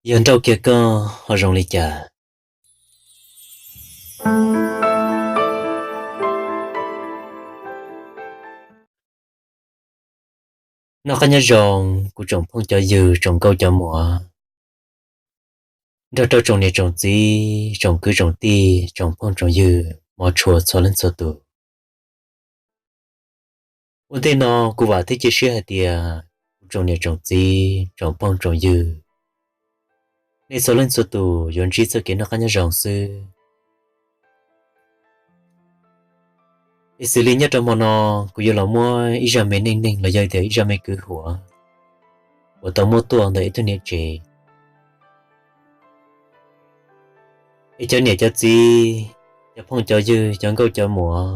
Yog nrauj kiag koj ho zoo li cas? Noj qab nyob zoo kuv tsoom phooj cov ywg, tsoom nkauj cov muam, nrog rau tsoom niam tsoom txiv, tsoom kwv tsoom tij, tsoom phooj tsoom ywg mov tshua txhua leej txhua tus. Ua ntej no kuv vam thiab cia siab hais tias kuv tsoom niam tsoom txiv, tsoom phooj tsoom ywg, nej txhua leej txhua tus yuav ntsib txoj kev noj qab nyob zoo xwb. Es xws li nyob rau hmo no, kuv yuav los muab ib zaj me neej neeg los yog tias ib zaj me kwv huam uas tau muab tuaj ntawm ib tug niam tsev. Es cov niam cov txiv, cov phooj cov ywg, cov nkauj cov muam,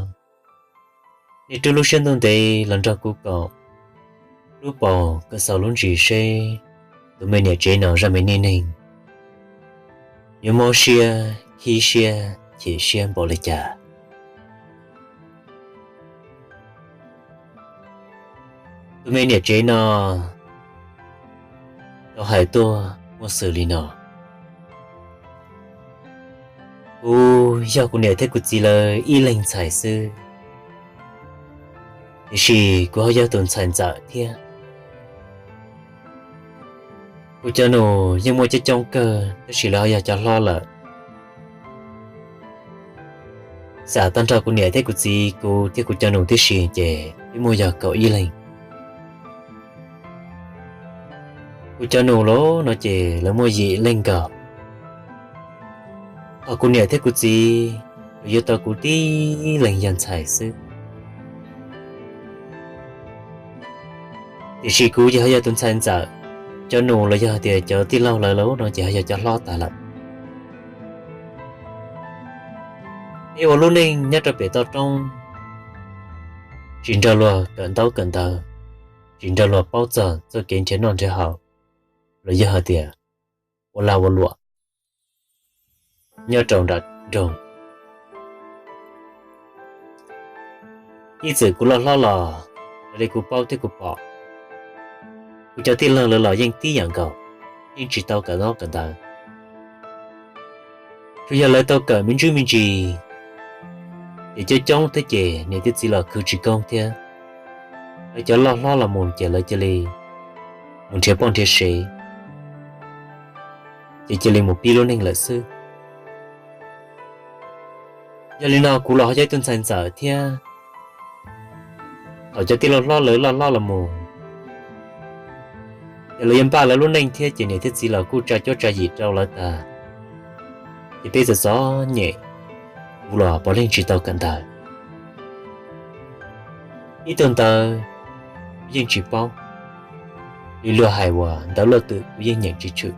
nej rub lub siab ntuj ntev los nrog kuv koom lub paus kom xaus lub ntsis seb tus me niam tsev no zaj me neej neeg yuav mob siab, khib siab, chim siab npaum li cas. Tus me niam tsev no tau hais tuaj muaj xws li no: Kuv yog kuv niam thiab kuv txiv lawv ib leeg ntxhais xwb, tiam sis kuv ho yog tus ntxhais ntxawm thiab. Kuv cov nus yeej muaj coob coob kawg tab sis lawv ho yog cov hlob lawm. Xam tag nrho kuv niam thiab kuv txiv, kuv thiab kuv cov nus tib si ces twb muaj yog kaum ib leeg. Kuv cov nus los no ces lawv muaj yim leej nkaus. Hos kuv niam thiab kuv txiv tsuas yuav tau kuv tib leeg yog ntxhais xwb. Tiam sis kuv ces ho yog tus ntxhais ntxawm, cov nus los yog tias cov tij laug lawv los no ces ho yog cov hlob tas lawm. Peb ua lub neej nyob rau pem toj roob, tsis nrog luag kawm ntaub kawm ntawv, tsis nrog luag paub txog txoj kev nrhiav noj nrhiav haus, los yog hais tias ua lag ua luam nyob rau nram nroog. Ib txwm kuv loj hlob los, raws li kuv paub thiab kuv pom, kuv cov tij laug lawv los yeej tib yam nkaus, yeej tsis tau kawm ntaub kawm ntawv. Tsuas yog lawv tau kawm me ntsuj me ntsis, ces coob coob thiab ces niam thiab txiv los khwv tsis koob thiab. Lawv cov loj hlob los mus ces lawv cia li mus nrhiav poj nrhiav sev, ces cia li mus pib lub neej lawm xwb. Yog li no kuv los ho yog ib tug ntxhais ntxawm thiab. Thaum cov tij laug hlob lawv loj hlob los mus, ces lawv yuav npaj lawv lub neej thiab ces niam thiab txiv los kuj tsa cuab tsa yim rau lawv tag, ces peb txom txom nyem, kuv los puav leej tsis tau kawm ntawv. Ib tug ntawv kuv yeej tsis paub, li luag hais uas ntawv luaj twm kuv yeej nyeem tsis tshwm.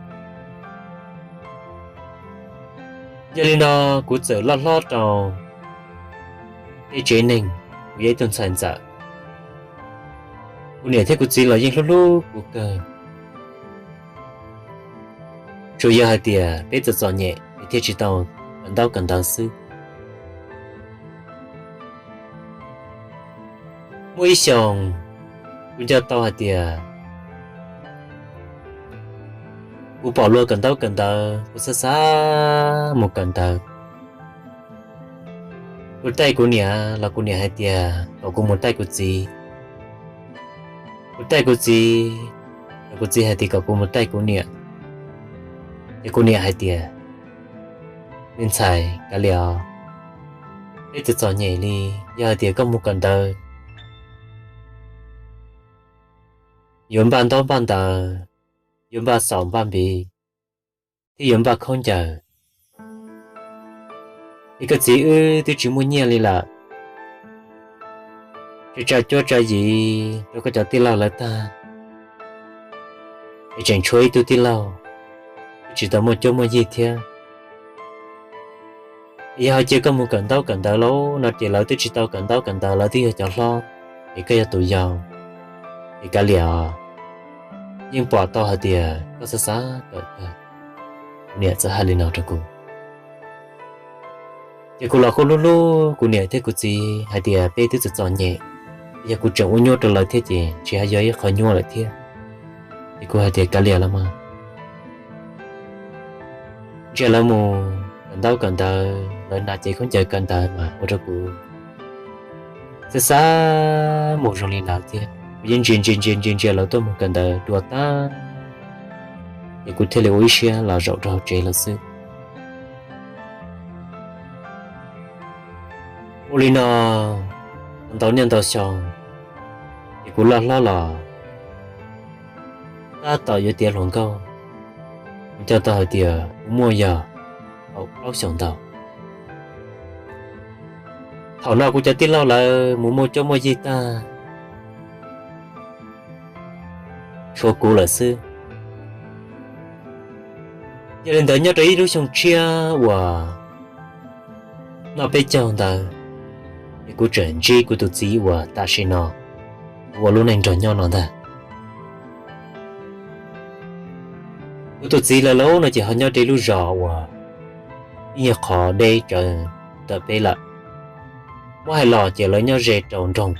Yog li no kuv txawm loj hlob rau peb tsev neeg, kuv yog ib tug ntxhais ntxawm. Kuv niam thiab kuv txiv los yeej hlub hlub kuv kawg. Tsuas yog hais tias peb txom txom nyem es thiaj tsis tau kawm ntaub kawm ntawv xwb. Muaj ib xyoos, kuv nco tau hais tias kuv pom luag kawm ntaub kawm ntawv, kuv xav xav mus kawm ntawv. Kuv taij kuv niam los kuv niam hais tias kom kuv mus taij kuv txiv. Kuv taij kuv txiv los kuv txiv hais tias kom kuv mus taij kuv niam. Ces kuv niam hais tias, me ntxhais, kav liam os, peb txom txom nyem li, yog hais tias koj mus kawm ntawv, yuav npaj ntaub npaj ntawv, yuav npaj xaum npaj npiv, thiab yuav npaj khaub ncaws. Es koj txiv wb twb tsis muaj nyiaj li lawm, tseem tsa cuab tsa yim rau koj cov tij laug lawv tag, es tseem tshuav ib tug tij laug twb tsis tau muaj cuab muaj yig thiab. Es yog hais tias koj mus kawm ntaub kawm ntawv lauj no ces lawv twb tsis tau kawm ntaub kawm ntawv, lawv twb yog cov hlob, es koj yog tus yau, es kav liam os, yeej pom tau hais tias koj xav xav kawm kawg. Kuv niam txawm hais li no rau kuv. Ces kuv los kuj hlub hlub kuv niam thiab kuv txiv hais tias peb twb txom txom nyem, yog kuv tseem ua nyuaj rau lawv thiab ces tsis hais yog ib qho nyuaj lawm thiab. Ces kuv hais tias kav liam los mas, ntsia lawv mus kawm ntaub kawm ntawv, lawv hnav cev khaub ncaws kawm ntawv mas ua rau kuv xav xav mus zoo li lawv thiab. Kuv yeej ntsia ntsia ntsia ntsia ntsia lawv tuaj mus kawm ntawv dua tag, ces kuv thiaj li ua ib siab los zaum rau hauv tsev lawm xwb. Ua li no ntau niaj ntau xyoo, ces kuv loj hlob los tab tom yuav tiav hluas nkauj, kuv nco tau hais tias kuv muaj yog kaum plaub xyoos ntau. Thaum no kuv cov tij laug lawv mus muaj cuab muaj yig tag, tshuav kuv lawm xwb. Yog li ntawd nyob rau ib lub xyoo tshiab uas noj peb caug ntawd, ces kuv tseem ntsib kuv tus txiv uas tam sim no kuv ua lub neej nrog nyob no ntag. Kuv tus txiv lawv laub no ces ho nyob rau ib lub zos uas ib nyuag qhov deb tsawv ntawm peb lawm. Muab hais los ces lawv nyob ze rau nroog,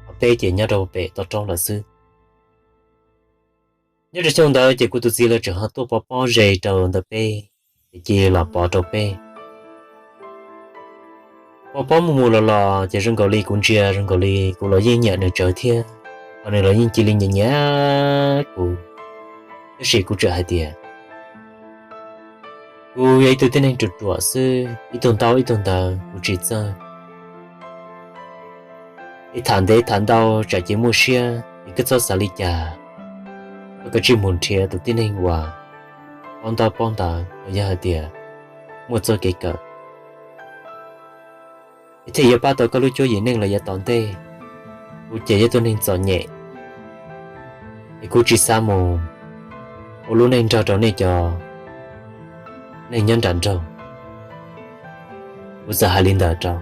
ho peb ces nyob rau pem toj roob lawm xwb. Nyob rau xyoo ntawd ces kuv tus txiv lawv tseem ho tuaj pov pob ze rau ntawm peb, ces cia los pov rau peb. Pov pob mus mus los los ces zoo nkaus li kuv ntsia zoo nkaus li kuv los yeej nyiam nws tsawv thiab, ho nws los yeej cia li nyiam nyiam kuv. Tab sis kuv tseem hais tias kuv yog ib tug tib neeg ruam ruam xwb, ib tug ntaub ib tug ntawv kuv tsis txawj. Es tham ntev tham ntau tsam ces muaj siab, es koj txhob xav li cas, koj kav tsij mus nrhiav tus tib neeg uas paub ntaub paub ntawv los yog hais tias muaj txoj kev kawm, es thiaj yuav pab tau koj lub cuab yim neej los yav tom ntej. Kuv ces yog tus neeg txom nyem, es kuv tsis xav mus ua lub neej nrog rau nej cov neeg nyob nram nroog. Kuv txawm hais li ntawd rau,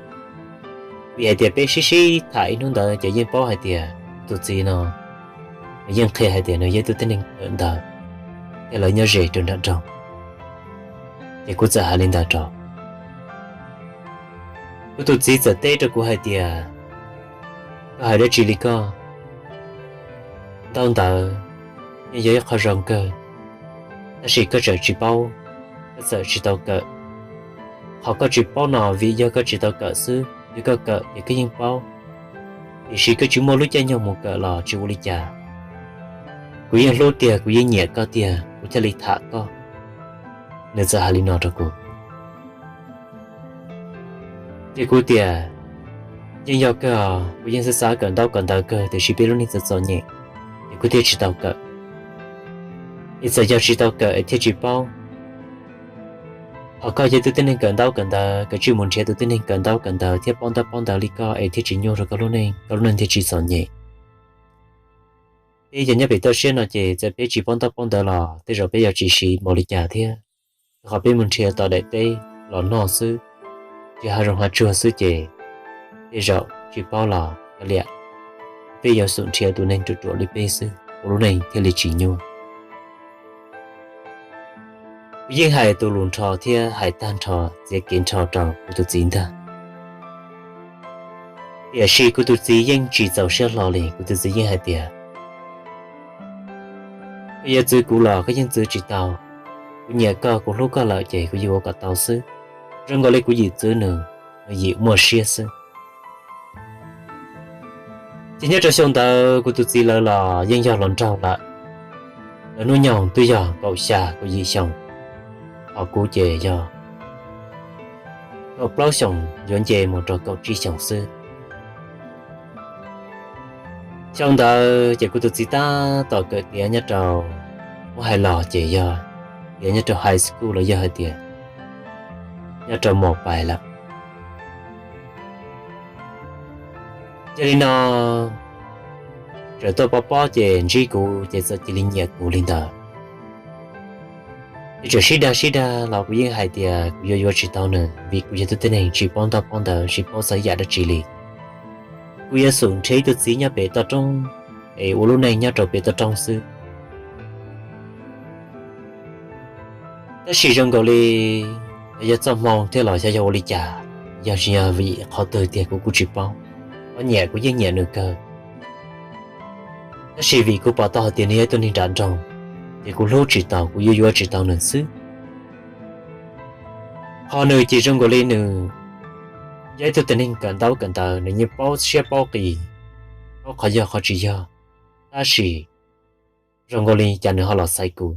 vim hais tias peb sib sib tham ib hnub ntawd ces yeej paub hais tias tus txiv no nws yeej qhia hais tias nws yog tus tib neeg kawm ntawv, thiab lawv nyob ze rau nram nroog. Ces kuv txawm hais li ntawd rau, kuv tus txiv txawm teb rau kuv hais tias, koj hais dab tsi li koj? Ntaub ntawv yeej yog ib qho zoo kawg, tab sis koj tseem tsis paub, koj txawm tsis tau kawm. Qhov koj tsis paub no vim yog koj tsis tau kawm xwb, yog koj kawm ces koj yeej paub, tiam sis koj tsis muaj lub caij nyoog mus kawm los tsis ua li cas. Kuv yeej hlub tiag, kuv yeej nyiam koj tiag, kuv thiaj li tham koj. Nws txawm hais li no rau kuv. Ces kuv tias, yeej yog kawg, kuv yeej xav xav kawm ntaub kawm ntawv kawg, tiam sis peb lub neej txom txom nyem, ces kuv thiaj tsis tau kawm. Es txawm yog tsis tau kawm es thiaj tsis paub, ho koj yog tus tib neeg kawm ntaub kawm ntawv, koj tsij mus nrhiav tus tib neeg kawm ntaub kawm ntawv thiab paub ntaub paub ntawv li koj es thiaj tsis nyuaj rau koj lub neej, koj lub neej thiaj tsis txom nyem. Peb cov nyob pem toj siab no ces txawm peb tsis paub ntaub paub ntawv los tej zaum peb yuav tsis siv npaum li cas thiab, rau qhov peb mus nrhiav tom daim teb los noj xwb, ces hav zoov hav tsuag xwb ces tej zaum tsis paub los kav liam, peb yuav xub nrhiav tus neeg ruam ruam li peb xwb, ua lub neej thiaj li tsis nyuaj. Kuv yeej hais tus lus nrho thiab hais tag nrho txiav kev nrho rau kuv tus txiv ntag. Tiam sis kuv tus txiv yeej tsis txaus siab hlo li, kuv tus txiv yeej hais tias, koj yuav txwv kuv los koj yeej txwv tsis tau. Kuv nyiam koj, kuv hlub koj lawm ces kuv yuav ua kom tau xwb. Zoo nkaus li kuv yim txwv nws, nws yim muaj siab xwb. Ces nyob rau xyoo ntawd kuv tus txiv lawv los yeej yog hluas nraug lawm, lawv hnub nyoog twb yog kaum xya kaum yim xyoo, ho kuv ces yog kaum plaub xyoos yuav nce mus rau kaum tsib xyoos xwb. Xyoo ntawd ces kuv tus txiv tab tom kawm tiav nyob rau, muab hais los ces yog tiav nyob rau high school los yog hais tias nyob rau mos pais lawm. Yog li no, txawm tuaj pov pob ces ntsib kuv ces txawm cia li nyiam kuv li ntawd. Ces txawm sib dag sib dag los kuv yeej hais tias kuv yuav yuav tsis tau nws vim kuv yog tus tib neeg tsis paub ntaub paub ntawv, tsis paub txog yam dab tsi li. Kuv yuav xub nrhiav ib tug txiv nyob pem toj roob es ua lub neej nyob rau pem toj roob xwb. Tab sis zoo nkaus li, yog txoj hmoo thiab los xyov yog ua li cas, yog tsis yog vim qhov twg tiag kuv kuj tsis paub. Qhov nyiam kuv yeej nyiam nws kawg, tab sis vim kuv pom tau hais tias nws yog ib tug neeg nram nroog, ces kuv hlub tsis tau, kuv yuav yuav tsis tau nws xwb. Ho nws ces zoo nkaus li nws yog ib tug tib neeg kawm ntaub kawm ntawv, nws yeej paub siab paub qis, paub qhov yog qhov tsis yog, tab sis zoo nkaus li cas nws ho los xaiv kuv.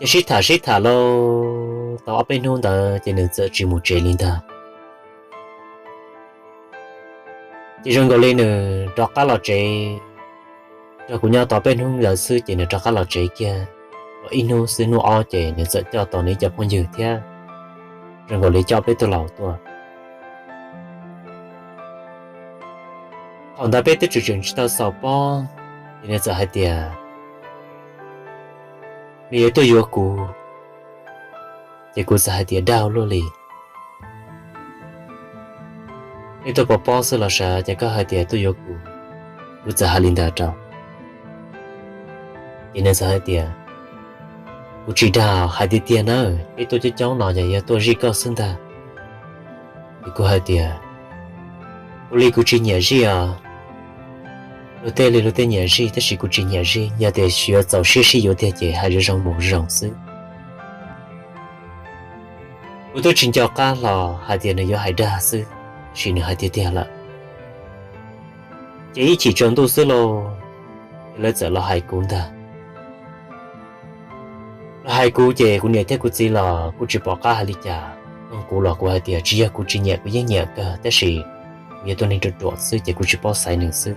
Ces sib tham sib tham lauj, tau ob peb hnub ntawd ces nws txawm tsis mus tsev li ntag. Ces zoo nkaus li nws rov qab los tsev, nrog kuv nyob tau peb hnub ntawd xwb ces nws rov qab los tsev kiag. Los ib hnub xwb hnub ob ces nws txawm coj tau nws ib co phooj ywg thiab zoo nkaus li coj peb tug laus tuaj. Thaum ntawd peb twb tseem tseem tsis tau xaus pob, ces nws txawm hais tias nws yuav tuaj yuav kuv, ces kuv txawm hais tias dag luaj li. Peb tuaj pov pob xwb los sav ces koj hais tias tuaj yuav kuv, kuv txawm hais li ntawd rau. Ces nws txawm hais tias kuv tsis dag, hais tiag tiag na, peb tuaj coob coob no ces yog tuaj zij koj xwb ntag. Ces kuv hais tias kuv li kuv tsis nyiam zij os. Luag tej li luag tej nyiam zij tab sis kuv tsis nyiam zij, yog tias yuav txaus siab sib yuav tiag ces hais zoo zoo mus zoo xwb. Kuv twb tsis nco qab hlo hais tias nws yuav hais dag xwb, tab sis nws hais tiag tiag lawm. Ces ib chim tsaus ntuj xwb lauj, ces lawv txawm los hais kuv ntag. Los hais kuv ces kuv niam thiab kuv txiv los kuj tsis pom qab hais li cas. Nug kuv los kuv hais tias tsis yog kuv tsis nyiam, kuv yeej nyiam kawg, tab sis kuv yog tus neeg ruam ruam xwb ces kuv tsis paub xaiv nws xwb.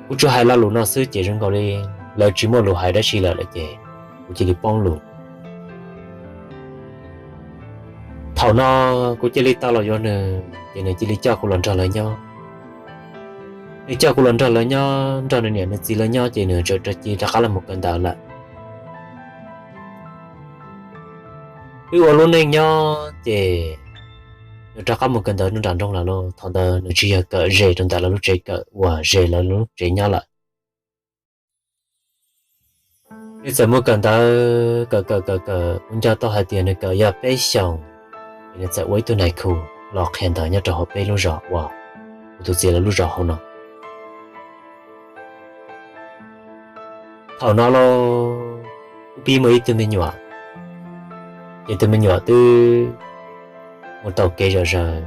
Kuv tsuas hais lo lus no xwb ces zoo nkaus li lawv tsis muaj lus hais dab tsi lawm lawm ces kuv cia li poob lus. Thaum no kuv cia li tau los yuav nws ces nws cia li coj kuv los nrog lawv nyob. Nws coj kuv los nrog lawv nyob, nrog nws niam nws txiv lawv nyob ces nws txawm rov cia rov qab los mus kawm ntawv lawm. Wb ua lub neej nyob ces nws rov qab mus kawm ntawv rau nram nroog lawm lauj. Thaum ntawd nws tsis yog kawm ze rau ntawm lawv lub tsev kawm uas ze lawv lub tsev nyob lawm. Nws txawm mus kawm ntawv, kawm kawm kawm kawm, kuv nco tau hais tias nws kawm yog peb xyoos, ces nws txawm ua ib tug nais khu los qhia ntawv nyob rau hauv peb lub zos uas kuv tus txiv lawv lub zos hauv no. Thaum no lauj, kuv pib muaj ib tug me nyuam, ces tus me nyuam twb mus taug kev zom zaws,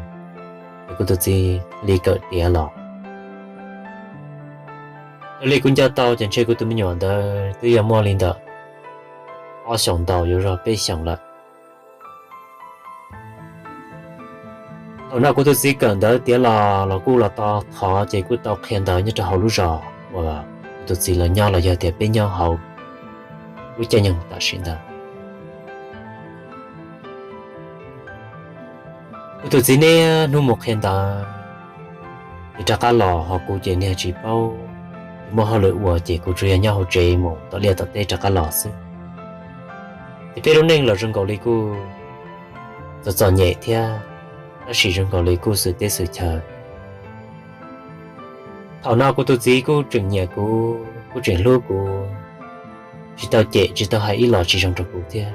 ces kuv tus txiv li kawm tiav los. Raws li kuv nco tau ces ntshe kuv tus me nyuam ntawd twb yog muaj li ntawm ob xyoos ntau yuav zog peb xyoos lawm. Thaum no kuv tus txiv kawm ntawv tiav los los kuj los tau thov ces kuj tau qhia ntawv nyob rau hauv lub zos uas kuv tus txiv lawv nyob los yog tias peb nyob hauv lub caij nyoog tam sim ntawd. Kuv tus txiv niaj hnub mus qhia ntawv, ces rov qab los ho kuv ces niag tsis paub, tsis muaj hauj lwm ua ces kuv tsuas yog nyob hauv tsev mus tom liaj tom teb rov qab los xwb. Ces peb lub neej los zoo nkaus li kuj txom txom nyem thiab, tab sis zoo nkaus li kuj xwm teb xwm chaw. Thaum no kuv tus txiv kuj tseem nyiam kuv, kuj tseem hlub kuv, tsis tau cem tsis tau hais ib los tsis zoo rau kuv thiab.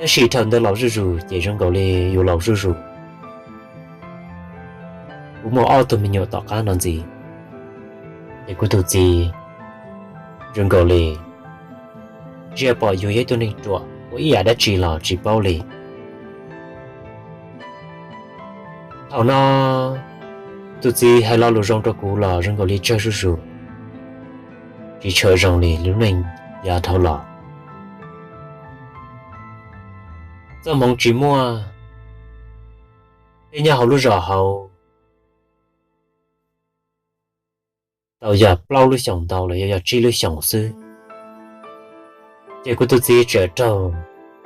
Tab sis thaum ntawd laus zuj zus ces zoo nkaus li yus laus zuj zus. Kuv muaj ob tug me nyuam tom qab no ntxiv, ces kuv tus txiv zoo nkaus li ntsia pom yus yog ib tug neeg ruam ua ib yam dab tsi los tsis paub li. Thaum no kuv tus txiv hais lo lus zoo rau kuv los zoo nkaus li tsawg zuj zus, tsis tshua zoo li lub neej yav dhau los. Txoj hmoov tsis muaj, peb nyob hauv lub zos hauv tau yog plaub lub xyoos ntau los yog yog tsib lub xyoos xwb, ces kuv tus txiv tseem raug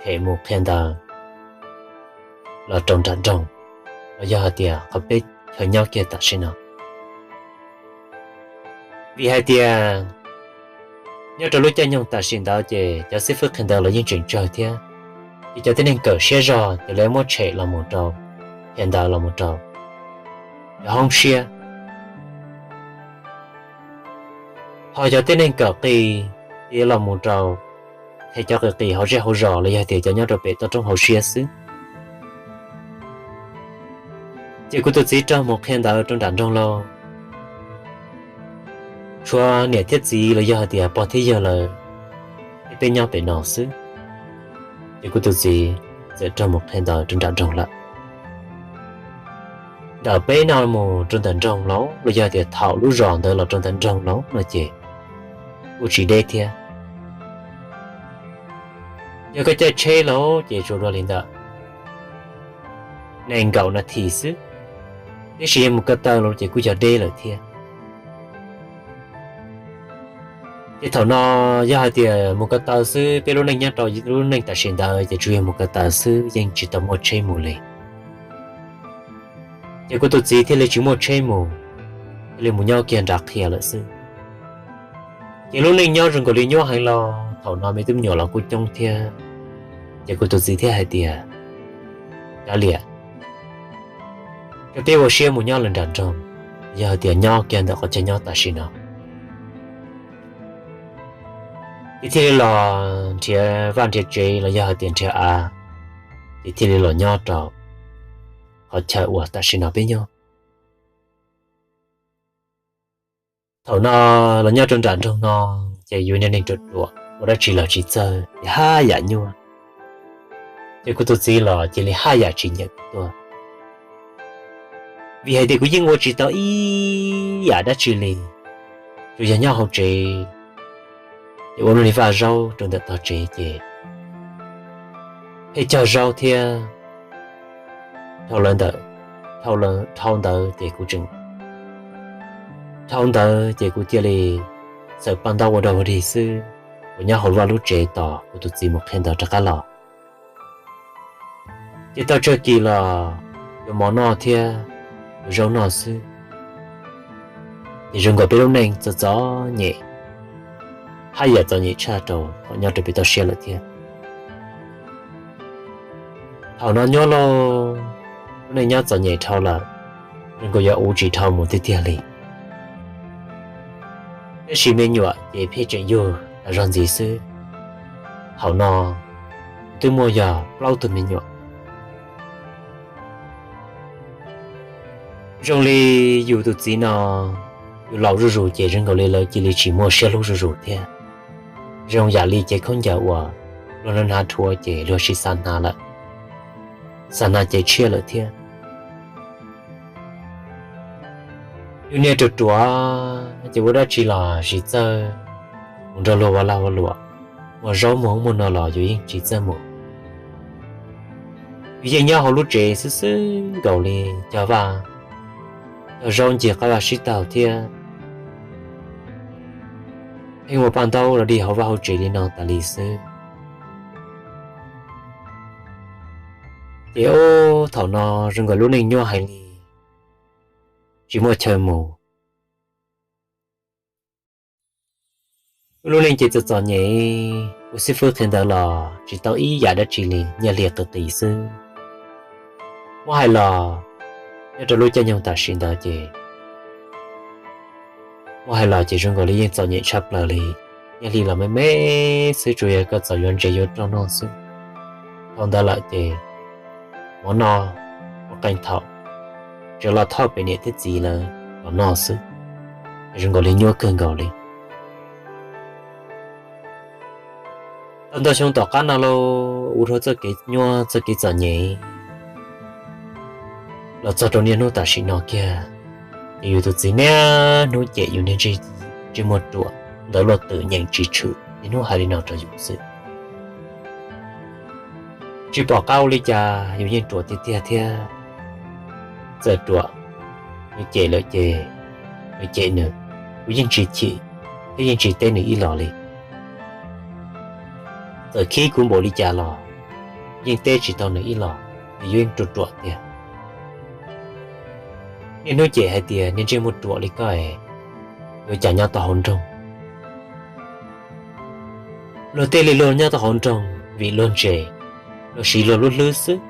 them mus qhia ntawv los rau nram nroog, los yog hais tias qhov peb chaw nyob kiag tam sim no. Vim hais tias nyob rau lub caij nyoog tam sim ntawd ces cov xib fwb qhia ntawv los yeej tseem tsawg thiab, ces cov tib neeg kawm siab zog ces lawv muab tshem los mus rau, qhia ntawv los mus rau cov hoob siab. Ho cov tib neeg kawm qis ces los mus rau qhia cov qis qis hauv zej hauv zos los yog tias cov nyob rau pem toj roob hauv siab xwb. Ces kuv tus txiv raug mus qhia ntawv rau nram nroog lauj, tshuav niam thiab txiv los yog hais tias pog thiab yawg lawv peb nyob pem no xwb. Ces kuv tus txiv txawm raug mus qhia ntawv rau nram nroog lawm. Ntawm peb no mus rau ntawm nroog los los yog tias thaum lub zos ntawd los rau ntawm nroog los no ces kuj tsis deb thiab. Yog koj caij tsheb los ces tsuas dua li ntawm nees nkaum nas this xwb, tiam sis yog mus ko taw los ces kuj yog deb lawm thiab. Ces thaum no yog hais tias mus ko taw xwb, peb lub neej nyob rau lub neej tam sim ntawd ces tsuas yog mus ko taw xwb, yeej tsis tau muaj tsheb mus li. Ces kuv tus txiv thiaj li tsis muaj tsheb mus, thiaj li mus nyob kiag nram qhia lawm xwb. Ces lub neej nyob zoo nkaus li nyuaj heev los thaum no me tub me nyuam los kuj coob thiab. Ces kuv tus txiv thiaj hais tias, Kav liam, rau peb ua siab mus nyob lawm nram nroog, yog hais tias nyob kiag ntawm qhov chaw nyob tam sim no. Ces thiaj li los nrhiav vaj nrhiav tsev los yog hais tias nrhiav av, ces thiaj li los nyob rau qhov chaw uas tam sim no peb nyob. Thaum no los nyob rau nram nroog no, ces yus niag neeg ruam ruam ua dab tsi los tsis txawj, ces haj yam nyuaj. Ces kuv tus txiv los cia li haj yam tsis nyiam kuv tuaj, vim hais tias kuv yeej ua tsis tau ib yam dab tsi li, tsuas yog nyob hauv tsev, ces ua li vaj zaub rau ntawm tog tsev ces pheej cog zaub thiab. Dhau ntawd, dhau ntawd ces kuv tseem, dhau ntawd ces kuv cia li txawm paj ntaub ua dog ua dig xwb, uas nyob hauv vaj lub tsev tos kuv tus txiv mus qhia ntawv rov qab los. Ces tau tsawg kis los yuav mov noj thiab yuav zaub noj xwb. Ces zoo nkaus peb lub neej txom txom nyem, haj yam txom nyem tshaj rau qhov nyob rau peb toj siab lawm thiab. Thaum no nyob lauj, lub neej nyob txom nyem dhau lawm, zoo nkaus yuav uv tsis dhau mus tiag tiag li. Tab sis me nyuam ces pheej tseem yug tas zog ntxiv xwb. Thaum no twb muaj yog plaub tug me nyuam. Zoo li yus tus txiv no, yus laus zuj zus ces zoo nkaus li lawv cia li tsis muaj siab hlub zuj zus thiab. Zoo yam li cev khaub ncaws uas luag hnav hnav dhuav ces luag tsis xav hnav lawm, xav hnav ces tshiab lawm thiab. Yus niag ruam ruam ces ua dab tsi los tsis txawj mus nrog luag ua lag ua luam, muag zaub muag hoob muag no los yus yeej tsis txawj mus. Yus yeej nyob hauv lub tsev xwb xwb nkaus li, cog vaj, cog zaub ncig qab vaj sib taug thiab pheej ua paj ntaub los dig hauv vaj hauv tsev li no tas li xwb. Ces ub, thaum no zoo nkaus lub neej nyuaj heev li, tsis muaj chaw mus. Lub neej ces txom txom nyem, ua xib fwb qhia ntawv los tsis tau ib yam dab tsi li, nyiaj hli qis qis xwb. Muab hais los, nyob rau lub caij nyoog tam sim ntawd ces muab hais los ces zoo nkaus li yeej txom nyem tshaj plaws li. Nyiaj hli los me me xwb, tsuas yog koj txawm yuav ntses yuav roj noj xwb. Dhau ntawd lawm ces mov noj muaj qee thaum tsuas los thauj pem niam thiab txiv lawv los noj xwb, zoo nkaus li nyuaj kawg nkaus li. Tau ntau xyoo tom qab no lauj, ua rau txoj kev nyuaj txoj kev txom nyem los txog rau niaj hnub tam sim no kiag, ces yus tus txiv niaj hnub cem yus niag ntsej muag ruam ntawd luaj twm nyeem tsis tshwm, niaj hnub hais li no rau yus xwb. Tsis pom qab ua li cas, yus yeej ruam tiag tiag thiab. Txawm ruam, nws cem lawm ces nws cem nws, kuv yeej tsis chim thiab yeej tsis teb nws ib los li. Txawm khib kuv npaum li cas los yeej teb tsis tau nws ib los, nws yeej ruam ruam tiag. Niaj hnub cem hais tias niag ntsej muag ruam li koj es yuav cas nyob tau hauv nroog. Luag tej li luag nyob tau hauv nroog vim luag ntse, luag siv luag lub hlwb xwb.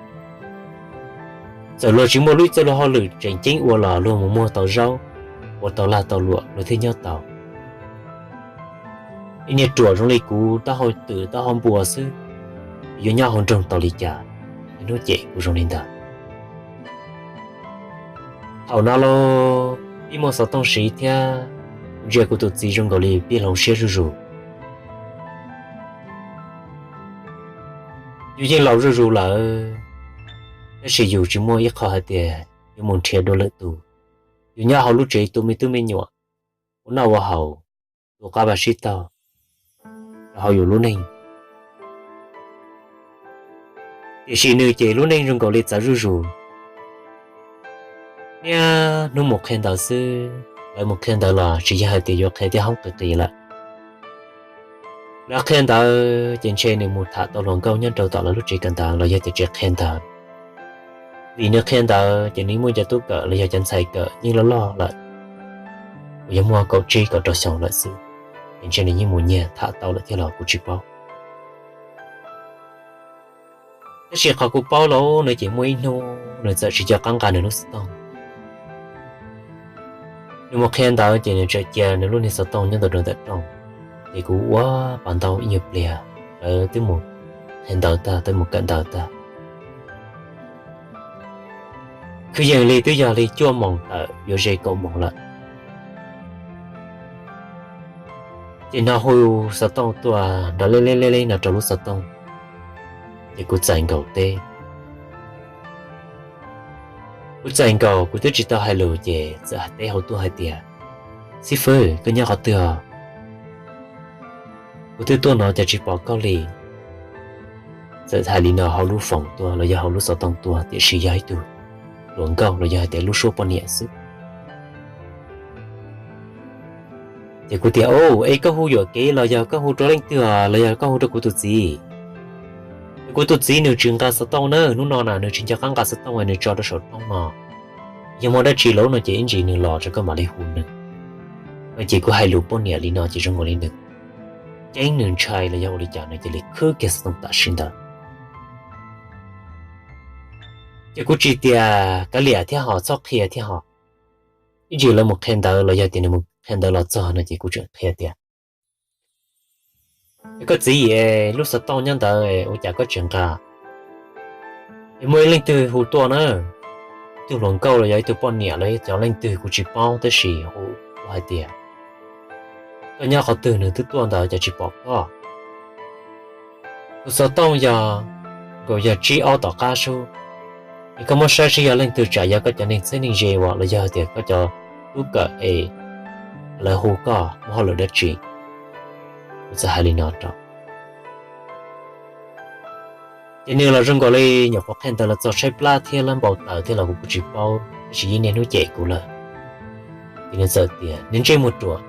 Txawm luag tsis muaj lub txoj luag hauj lwm tseem ceeb ua los luag mus muag tau zaub, ua tau lag tau luam luag thiaj nyob tau. Ib niag ruam zoo li kuv taub hau twm taub hau npua xwb, yuav nyob hauv nroog tau li cas? Niaj hnub cem kuv zoo li ntawd. Thaum no lauj, pib muaj xov tooj siv thiab, kuv ntsia kuv tus txiv zoo nkaus li pib hloov siab zuj zus. Yus yeej laus zuj zus lawm, tab sis yus tsis muaj ib qho hais tias yuav mus nrhiav dua lwm tus. Yus nyob hauv lub tsev tu me tub me nyuam, ua noj ua haus, tu qab vaj sib taug rau hauv yus lub neej. Tiam sis nws ces lub neej zoo nkaus li txawv zuj zus. Niaj hnub mus qhia ntawv xwb, lawv mus qhia ntawv los tsis yog hais tias yuav qhia tej hoob qis qis lawm. Lawv qhia ntawv ces ntshe nws mus tham tau hluas nkauj nyob rau tom lawv lub tsev kawm ntawv los yog tias tsev qhia ntawv. Vim nws qhia ntawv ces nws muaj cov tub kawm los yog cov ntxhais kawm yeej loj loj lawm, uas yog muaj kaum tsib kaum rau xyoo lawm xwb, ces ntshe nws yeej mus nyiag tham tau lawm thiab los kuv tsis paub. Tab sis qhov kuv paub los nws ces muaj ib hnub nws txawm tsis nco qab nqa nws lub xov tooj. Nws mus qhia ntawv ces nws txawm cia nws lub niag xov tooj nyob ntawm nws ntawm rooj. Ces kuv ua pa ntaub ib nyuag pliag, lawv twb mus qhia ntawv tag, twb mus kawm ntawv tag. Kwv yees li twb yog li cuaj moos tawm yuav ze kaum moos lawm. Ces no hu xov tooj tuaj nrov leb leb leb leb no rau lub xov tooj. Ces kuv txais nkaus teb. Kuv txais nkaus kuv twb tsis tau hais lus ces txawm teb hauv tuaj hais tias, Xib fwb, koj nyob qhov twg os? Kuv twb tuaj no cas tsis pom koj li. Txawm hais li no hauv lub foos tuaj los yog hauv lub xov tooj tuaj tiam sis yog ib tug hluas nkauj los yog hais tias lub suab poj niam xwb. Ces kuv tias, Au, es koj hu yuam kev los yog koj hu rau leej twg los yog koj hu rau kuv tus txiv? Es kuv tus txiv nws tsis nqa xov tooj na, hnub no na nws tsis nco qab nqa xov tooj es nws tso rau saum rooj no. Yog muaj dab tsi lawm no ces ib ntsis nws los rau koj mam li hu nws. No ces kuv hais lus poj niam li no ces zoo nkaus li nws ceeb nws ntshai los yog ua li cas nws cia li khwb kiag xov tooj tam sim ntawd. Ces kuv tsis tias kav liam thiab ho txhob qhia thiab ho. Ib ntsis lawv mus qhia ntawv los yog tias nws mus qhia ntawv los txog no ces kuv tseem qhia tias, Es koj txiv, lub xov tooj nyob ntawd ua cas koj tsis nqa? Es muaj ib leej twg hu tuaj na, ib tug hluas nkauj los yog ib tug poj niam los yog cov leej twg kuv tsis paub tab sis hu tuaj hais tias koj nyob qhov twg nws twb tuaj ntawd cas tsis pom koj. Tus xov tooj yog nkaus yog tsib ob tom qab sub. Es koj muab saib seb yog leej twg, tsam yog koj cov neeg txheeb neeg ze uas los yog tias koj cov tub kawm es lawv hu koj muaj hauj lwm dab tsi. Kuv txawm hais li no rau. Ces nws los zoo nkaus li nyuam qhuav qhia ntawv los txog tshaib plab thiab lab npau taws thiab los kuv kuj tsis paub tab sis yeej niaj hnub cem kuv lawm. Ces nws txawm tias, Niag ntsej muag ruam,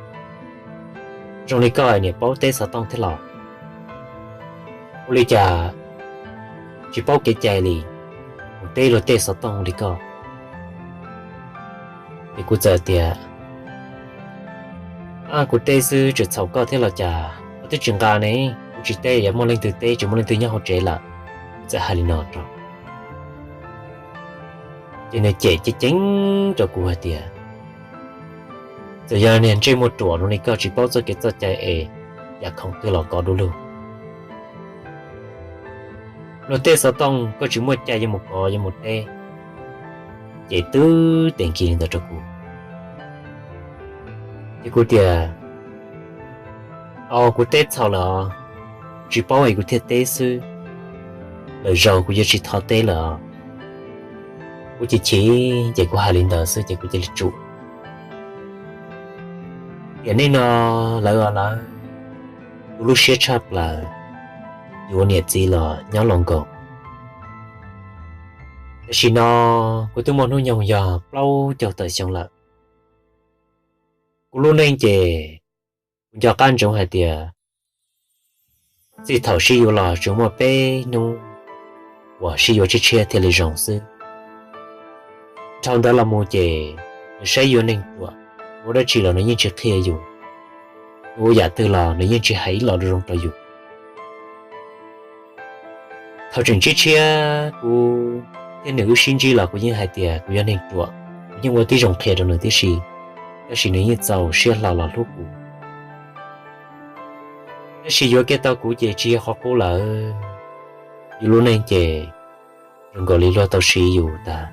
zoo li koj niam paub teb xov tooj thiab los? Ua li cas tsis paub kev cai li, mus teb luag tej xov tooj li koj? Ces kuv txawm tias, Kuv teb xwb, tseem txhaum koj thiab los cas, koj twb tsis nqa ne. Kuv tsis teb, yog muaj leej twg teb, tsis muaj leej twg nyob hauv tsev lawm. Kuv txawm hais li no rau. Ces nws cem ceev ceev rau kuv hais tias, Txawm yog niag ntsej muag ruam zoo li koj tsis paub txoj kev txoj cai es yam khoom twg los kov du lug. Luag tej xov tooj koj tsis muaj cai yuav mus kov yuav mus teb. Ces twb teem kiag li ntawd rau kuv. Ces kuv tias, Au, kuv teb txhaum lawm os, kuv tsis paub es kuv thiaj teb xwb, lwm zaus kuv yuav tsis tho teb lawm os. Kuv chim chim ces kuv hais li ntawd xwb ces kuv cia li tsum. Tiam neej no lawv os lawv, tu lub siab tshaj plaws, yuav niam txiv los nyob los nkaus. Tam sim no kuv twb muaj hnub nyoog yog plaub caug tawm xyoo lawm. Kuv lub neej ces kuv nco qab ntsoov hais tias txij thaum sib yuav los tsuas muaj peb hnub uas sib yuav tshiab tshiab thiaj li zoo xwb. Dhau ntawd los mus ces nws saib yuav neeg ruam, ua dab tsi los nws yeej tsis qhia yus, nws ua yam twg los nws yeej tsis hais ib lo zoo rau yus. Thaum tseem tshiab tshiab kuv thiab nws wb sib ntsib los kuv yeej hais tias kuv yog neeg ruam, kuv yeej ua tib zoo qhia rau nws tib si, tab sis nws yeej txaus siab hlo los hlub kuv. Tab sis yuav kiag tau kuv ces tsis yog qhov qub lawm. Yus lub neej ces zoo nkaus li luag tau siv yus tag.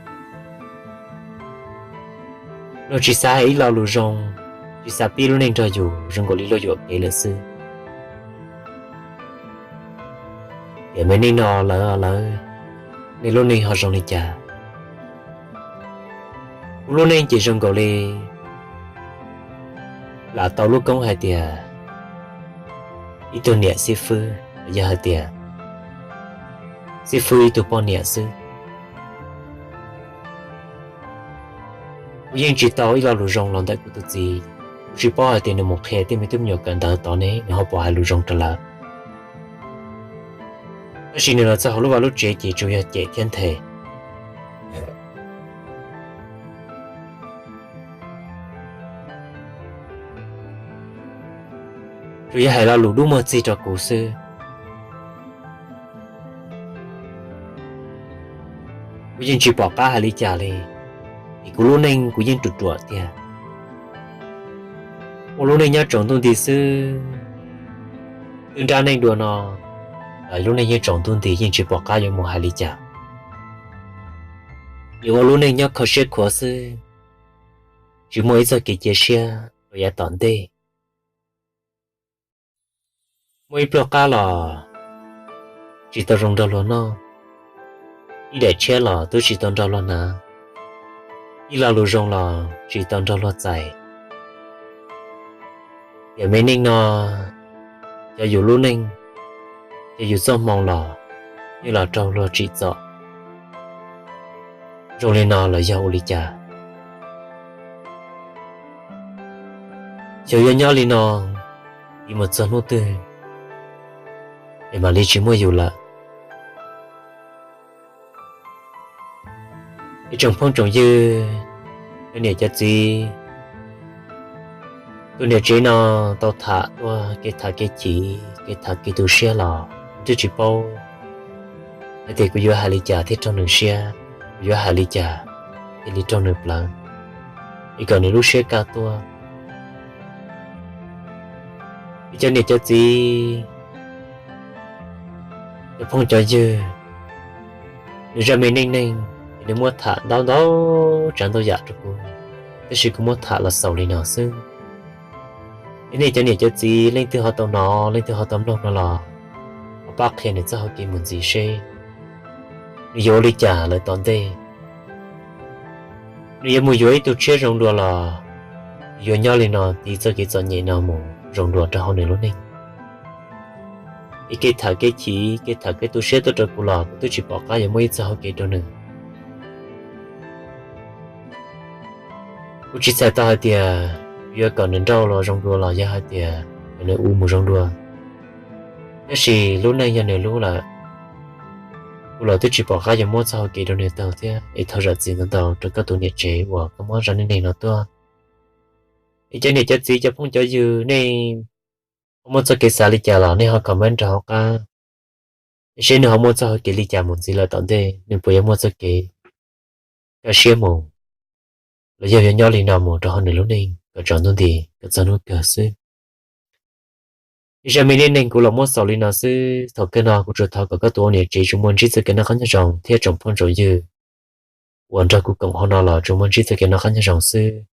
Luag tsis xav hais ib lo lus zoo, tsis xav pib lub neej nrog yus, zoo nkaus li luag yuam kev lawm xwb. Tiam me neej no lawm, lawv, nej lub neej ho zoo li cas? Kuv lub neej ces zoo nkaus li lam tau lub koob hais tias ib tug niam xib fwb, yog hais tias xib fwb ib tug poj niam xwb. Kuv yeej tsis tau ib lo lus zoo los ntawm kuv tus txiv. Kuv tsis paub hais tias nws mus qhia tej me tub me nyuam kawm ntawv tod ne, nws ho puas hais lus zoo rau lawv. Tab sis nws los txog hauv lub vaj lub tsev ces tsuas yog cem thiab nthe, tsuas yog hais lo lus dub muag txig rau kuv xwb. Kuv yeej tsis pom qab hais li cas li, es kuv lub neej kuv yeej ruam ruam tiag. Ua lub neej nyob tsaus ntuj nti xwb, twb nrab neej dua no, lub neej yeej tsaus ntuj nti yeej tsis pom qab yuav mus hais li cas. Yuav ua lub neej nyob kho siab khuav xwb, tsis muaj ib txoj kev cia siab rau yav tom ntej. Muaj ib pluag qab los tsis tau zoo nrog luag noj, ib daim tshiab los twb tsis tau nrog luag hnav, ib lo lus zoo los tsis tau nrog luag txais. Tiam me neej no, cov yus lub neej, cov yus txoj hmoo los yeej los raug luag tsim txom zoo li no los yog ua li cas? Xyov yuav nyob li no tiv mus txog hnub twg es mam li tsis muaj yus lawm. Ib tsoom phooj tsoom ywg, cov niam cov txiv, tus niam tsev no tau tham tuaj kev tham kev chim, kev tham kev tu siab los kuv twb tsis paub hais tias kuv yuav hais li cas thiaj raug nws siab, kuv yuav hais li cas thiaj li raug nws plawv, es kom nws lub siab kaj tuaj. Ib cov niam cov txiv, cov phooj cov ywg, nws zaj me neej neeg es nws muab tham ntau ntau tsav ntau yam rau kuv, tab sis kuv muab tham los xaus li no xwb. Es nej cov niam cov txiv leej twg ho tau hnov leej twg ho tau mloog no los ho pab qhia nws txoj hauv kev mus ntxiv seb nws yuav ua li cas lawm tom ntej. Nws yuav mus yuav ib tug tshiab zoo dua los yuav nyob li no tiv txoj kev txom nyem no mus zoo dua rau hauv nws lub neej. Es kev tham kev chim, kev tham kev tu siab tuaj rau kuv los kuv twb tsis pom qab yuav muab ib txoj hauv kev rau nws. Kuv tsis txhais tau hais tias yuav kom nws nrauj los zoo dua los yog hais tias kom nws ua mus zoo dua, tab sis lub neej yog nws lub lawm, kuv los twb tsis pom qab yuav muab txoj hauv kev rau nws taug thiab. Es thov zam txim ntau ntau rau koj tus niam tsev uas koj muab zaj neej neeg no tuaj. Es cov niam cov txiv cov phooj cov ywg, nej ho muaj txoj kev xav li cas los nej ho comment rau hauv qab, es seb nws ho muaj txoj hauv kev li cas mus ntxiv lawm tom ntej, nws puas yuav muaj txoj kev kaj siab mus, los yog yuav nyob li no mus rau hauv nws lub neej kom tsaus ntuj nti kom txog hnub kawg xwb. Ib zaj me neej neeg kuv los muab xaus li no xwb. Thaum kawg no kuv tsuas thov kom koj tus ua niam tsev tsuas muaj ntsib txoj kev noj qab nyob zoo thiab tsoom phooj tsoom ywg uas nrog kuv koom hauv no los tsuas muaj ntsib txoj kev noj qab nyob zoo xwb.